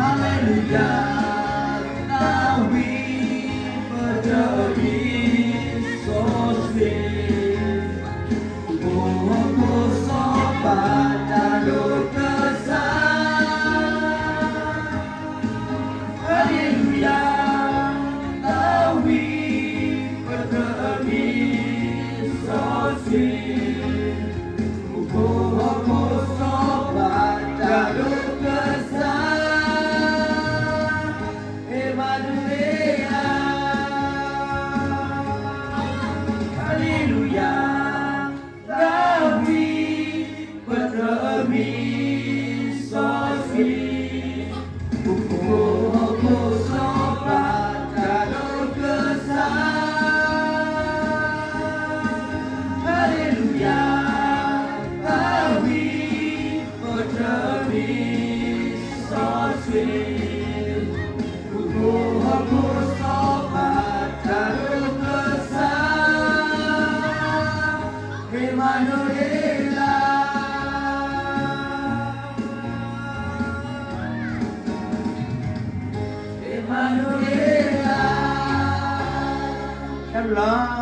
Hallelujah, တၢ်ဝံၣ်ပတၢၢ်အမံၤစီဆှံ, ဟီၣ်ခိၣ်စီၤပၤတၢ်ဒိၣ်ကစၢ်. Hallelujah, တၢ်ဝံၣ်ပတၢၢ်အမံၤစီဆှံ, ဟီၣ်ခိၣ်စီၤပၤတၢ်ဒိၣ်ကစၢ်, Emmanuel, Hallelujah, တၢ်ဝံၣ်ပတၢၢ်အမံၤစီဆှံ, ဟီၣ်ခိၣ်စီၤပၤတၢ်ဒိၣ်ကစၢ်, Hallelujah, တၢ်ဝံၣ်ပတၢၢ်အမံၤစီဆှံ, ဟီၣ်ခိၣ်စီၤပၤတၢ်ဒိၣ်ကစၢ်, Emmanuel, Emmanuel, တၢ်ဘျုးလီၤ.